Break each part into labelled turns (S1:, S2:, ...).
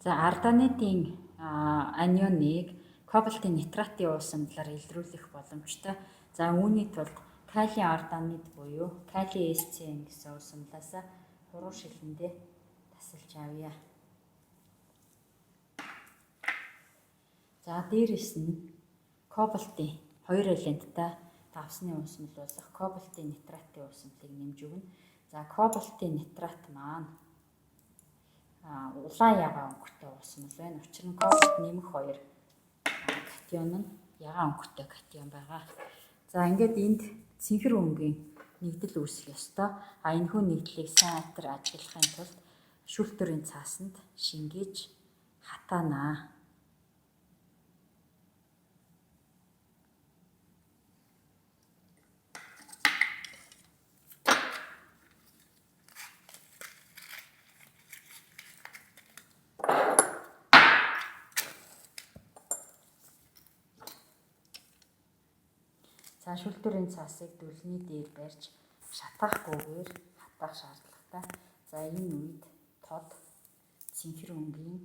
S1: За, арданидын анионыг кобальтын нитратын уусамлаар илрүүлэх боломжтой. За, үүний тулд калийн арданид буюу кали SCN гэсэн уусамлаас хуруу шилэндээ тасалж авъя. За, дээрэс нь кобальтын 2 элементтэй давсны уусмал болох кобальтын нитратын уусмалыг нэмж өгнө. За, кобальтын нитрат маань улаан ягаан өнгөтэй уусмал байна. Учир нь кобальт нэмэх 2 катион нь ягаан өнгөтэй катион байгаа. За, ингээд энд цэнхэр өнгийн нэгдэл үүсэх ёстой. А энэхүү нэгдлийг сайн атар ажиглахын тулд шүүлтүүрийн цаасанд шингээж хатаанаа. За, шүүлтүүрийн цаасыг дүлний дээр барьж шатаахгүйгээр хатаах шаардлагатай. За, энэ үед тод цэнхэр өнгийн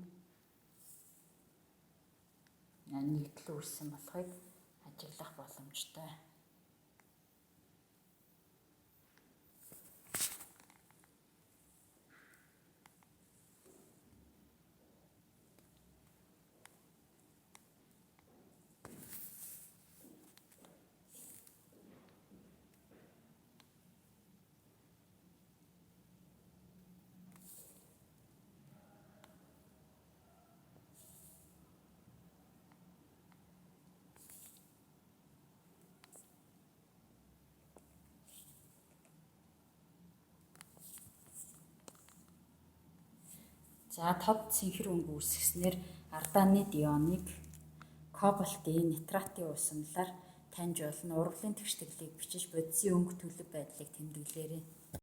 S1: нэгдэл үүссэн болохыг ажиглах боломжтой. За, тод цэнхэр өнгө үүсгэснээр арданид ионыг кобальтын нитратын уусамлаар таньж болно. Ургалын тэгштгэлийг бичиж бодисын өнгө төлөв байдлыг тэмдэглээрэй.